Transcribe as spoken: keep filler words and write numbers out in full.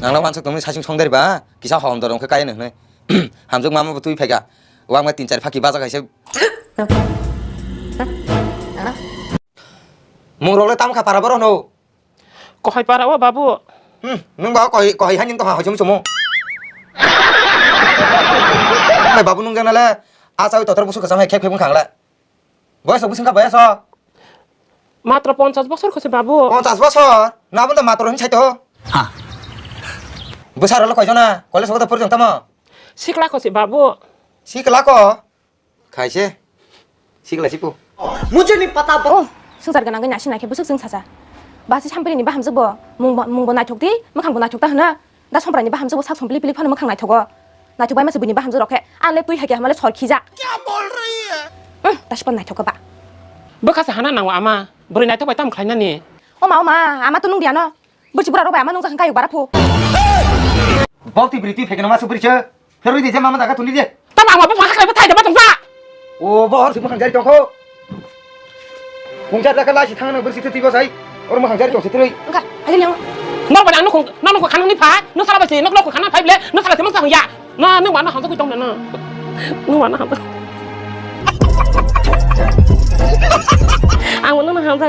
Ang no wansuk tongmani saichung songdari ba, kisa hom dorong khe kaya nung hinui. Hamjwk mama bo twi phaikha. Wang ma tin char phaki baja kaisa. Mung rok le tam kha para boro no. Kohai para o babu. Hmm, nung ba kohai, kohai hanin to ha hojom chomo. Mai babu nung jana le. A chawi totor busu kasam hai khep khep wng khang le. Boyas rok bwswng kha boyas o? Matro ponchas bosor khose babu. Ponchas bosor? Na bunda matro hin saito. Ha. Bwsa rok le koijona? College o da pori tong tamo? Sikla khose babu. Sikla ko? Khaise. Sikla sipu. Mujhe nahi pata. Oh, swngchar gwnang gwi naisi naikhe bwswk chwng sacha. Basi sampiri ni bahamjwk bo mung bo, mung bo naithok di, mwkhang bo naithok ta hwna. Da Somprai ni bahamjwk bo sak sompili pili phano mwkhang naithogo. Naithok bai masa buini bahamjwk rok khe, ang le twi hai khe hamale sor khijak. Kya bol rahi hai? Hmm, da sipan naithok ba. Bwkha se hana nango ama, bwrwi naithok bai tamo khlainani? Oma, oma, ama to nung diano. Bwrwi bura rok bai ama nung jak kayuk bara phu. Bok twi bwrwi twi phekeno ma su bwrwi se. Pherwi di je mama jaga tuli di. Tamo ang bo phang haklai bo thai de ma tongsa. O bo hor sibung hangjari tongkho. Kungjar jaga lai si thangna bwrwi si thwi bo sai. Or mo hangjari tongsi thwi. Engka, aja liang. Nor ba nang nukung, nang nukung khanang ni pha, nung sala ba si, nuk nuk khanang phai ble, nung sala si mung sa ya. Na nung ba na hang tong na. Nung ba na hang. Ang nung na hang.